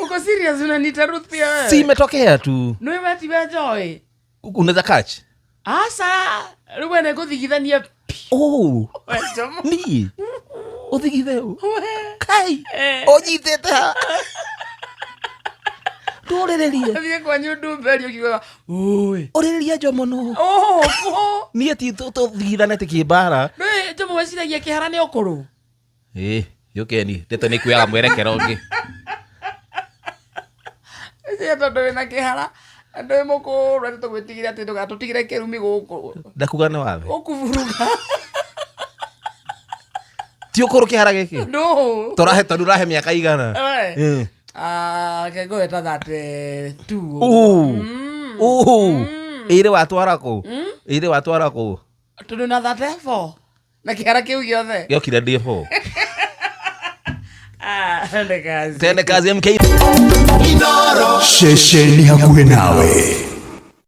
Uko serious unaniita Ruth pia wewe? Si imetokea tu. Nĩ we tiwe Joy. Unaweza catch. Aca, rĩu we nĩngũthigithania pi. Oh, We Njomo. niĩ ũthigithe ũ. We. Kai, Eh. ũnyitĩte ha. Ndũrĩrĩrie. Thiĩ kwanyu ndumberio ũkiugaga, "Ũĩ." Ũrĩrĩria Njomo no. Oh, oh. Niĩ ti tũthigithane kĩmbara. Nĩ Njomo weciragia kĩhara nĩ ũkũrũ. Ĩ, yũkeni, ndeto nĩ kuoyaga mwerekero ũngĩ. Cia tondũ wĩna kĩhara na ndwĩ mũkũrũ atĩ tũgwĩtigĩre atĩ ndũgatũtigĩre kĩrumi gũkũ. Ndakuga nĩ wathe. Ũkuburuga. Ti ũkũrũ kĩhara gĩkĩ. Ndũ. Tũrahe tondũ ũrahe mĩaka igana. We. Ĩ. Ah, ke ngũgwĩta 32. Uu. Uu. Ĩrĩ watwara kũ? Ĩrĩ watwara kũ? Tondũ na 34 na kĩhara kĩu gĩothe. Gĩokire ndĩ ho. Ah, nĩ kazi. Tende kazi MK. Ceceni hakuhĩ nawe.